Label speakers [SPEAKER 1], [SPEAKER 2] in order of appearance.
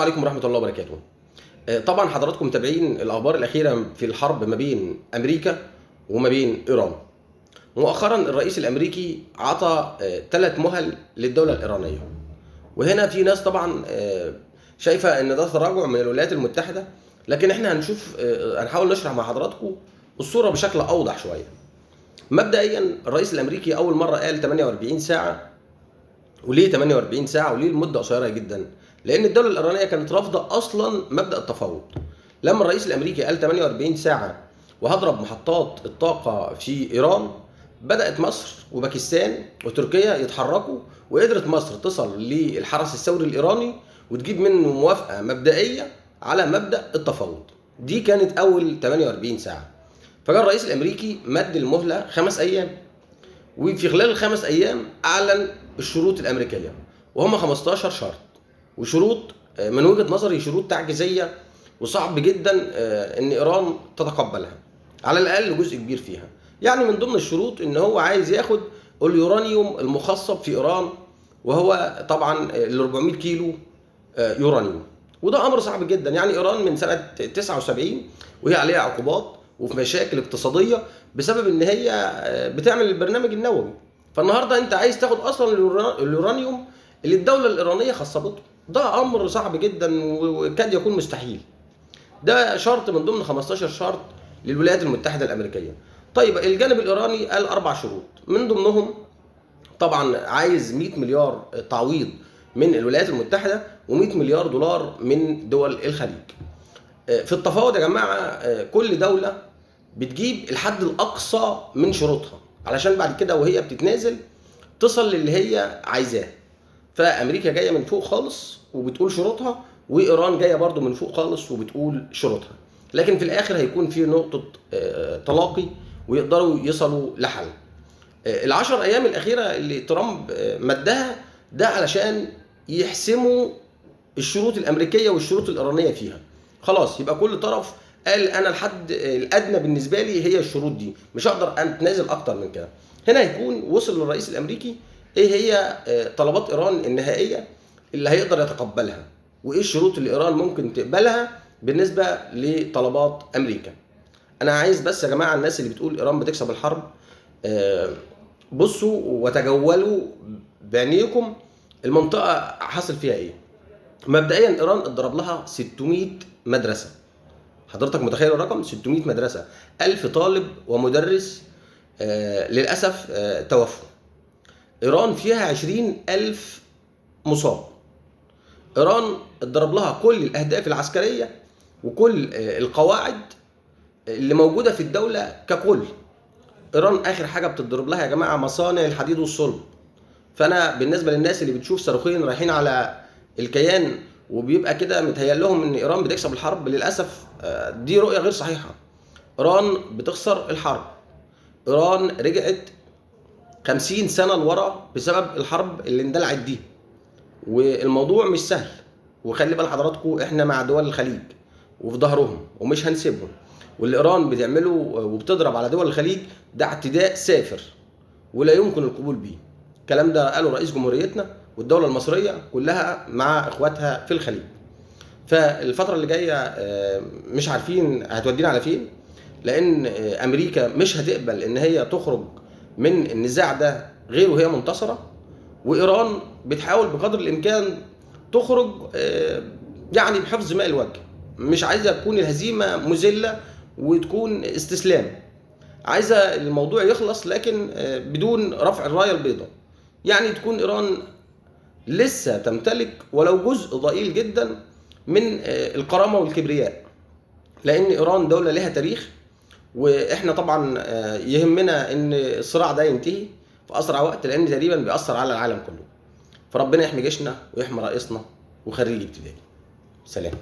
[SPEAKER 1] عليكم ورحمة الله وبركاته. طبعا حضراتكم متابعين الأخبار الأخيرة في الحرب ما بين أمريكا وما بين إيران. مؤخرا الرئيس الأمريكي عطى 3 مهل للدولة الإيرانية، وهنا في ناس طبعا شايفة إن ده تراجع من الولايات المتحدة، لكن احنا هنشوف، هنحاول نشرح مع حضراتكم الصورة بشكل أوضح شوية. مبدئيا الرئيس الأمريكي أول مرة قال 48 ساعة. وليه 48 ساعة وليه المدة قصيرة جدا؟ لأن الدولة الإيرانية كانت رافضة أصلا مبدأ التفاوض. لما الرئيس الأمريكي قال 48 ساعة وهضرب محطات الطاقة في إيران، بدأت مصر وباكستان وتركيا يتحركوا، وقدرت مصر تصل للحرس الثوري الإيراني وتجيب منه موافقة مبدئية على مبدأ التفاوض. دي كانت أول 48 ساعة. فجاء الرئيس الأمريكي مد المهلة 5 أيام، وفي خلال ال5 أيام أعلن الشروط الأمريكية، وهم 15 شرط، وشروط من وجهة نظري شروط تعجيزية وصعب جدا إن إيران تتقبلها، على الأقل جزء كبير فيها. يعني من ضمن الشروط إن هو عايز ياخد اليورانيوم المخصب في إيران، وهو طبعا ال 400 كيلو يورانيوم، وده أمر صعب جدا. يعني إيران من سنة 79 وهي عليها عقوبات وفي مشاكل اقتصادية بسبب إن هي بتعمل البرنامج النووي. فالنهارده أنت عايز تاخد أصلا اليورانيوم اللي الدولة الإيرانية خصبته، ده أمر صعب جدا وكاد يكون مستحيل. ده شرط من ضمن 15 شرط للولايات المتحدة الأمريكية. طيب الجانب الإيراني قال 4 شروط، من ضمنهم طبعا عايز 100 مليار تعويض من الولايات المتحدة و100 مليار دولار من دول الخليج. في التفاوض يا جماعة كل دولة بتجيب الحد الأقصى من شروطها، علشان بعد كده وهي بتتنازل تصل للي هي عايزاه. فأمريكا جاية من فوق خالص وبتقول شروطها، وإيران جاية برضو من فوق خالص وبتقول شروطها، لكن في الآخر هيكون في نقطة تلاقي ويقدروا يصلوا لحل. ال10 أيام الأخيرة اللي ترامب مدها ده علشان يحسموا الشروط الأمريكية والشروط الإيرانية فيها. خلاص يبقى كل طرف قال أنا الحد الأدنى بالنسبة لي هي الشروط دي، مش هقدر أتنازل أكتر من كده. هنا هيكون وصل للرئيس الأمريكي إيه هي طلبات إيران النهائية اللي هيقدر يتقبلها، وإيه الشروط اللي إيران ممكن تقبلها بالنسبة لطلبات أمريكا. أنا عايز بس يا جماعة الناس اللي بتقول إيران بتكسب الحرب، بصوا وتجولوا بعينيكم المنطقة حصل فيها إيه. مبدئيا إيران اتضرب لها 600 مدرسة. حضرتك متخيل الرقم؟ 600 مدرسة، 1000 طالب ومدرس للأسف توفوا. إيران فيها 20,000 مصاب. إيران اتضرب لها كل الأهداف العسكرية وكل القواعد اللي موجودة في الدولة ككل. إيران آخر حاجة بتضرب لها يا جماعة مصانع الحديد والصلب. فأنا بالنسبة للناس اللي بتشوف صاروخين رايحين على الكيان وبيبقى كده متهيأ لهم إن إيران بتكسب الحرب، للأسف دي رؤية غير صحيحة. إيران بتخسر الحرب. إيران رجعت 50 سنة لورا بسبب الحرب اللي اندلعت دي، والموضوع مش سهل. وخلي بال حضراتكم احنا مع دول الخليج وفي ظهرهم ومش هنسيبهم، واللي إيران بتعمله وبتضرب على دول الخليج ده اعتداء سافر ولا يمكن القبول بيه. الكلام ده قاله رئيس جمهوريتنا والدولة المصرية كلها مع اخواتها في الخليج. فالفترة اللي جاية مش عارفين هتودينا على فين، لأن أمريكا مش هتقبل إن هي تخرج من النزاع ده غير وهي منتصرة، وإيران بتحاول بقدر الإمكان تخرج يعني بحفظ ماء الوجه، مش عايزة تكون الهزيمة مذلة وتكون استسلام، عايزة الموضوع يخلص لكن بدون رفع الراية البيضاء. يعني تكون إيران لسه تمتلك ولو جزء ضئيل جدا من الكرامة والكبرياء، لأن إيران دولة لها تاريخ، وإحنا طبعا يهمنا إن الصراع ده ينتهي في أسرع وقت، لأن تقريبا بيأثر على العالم كله. فربنا يحمي جيشنا ويحمي رئيسنا وخريج ابتدائي. سلام.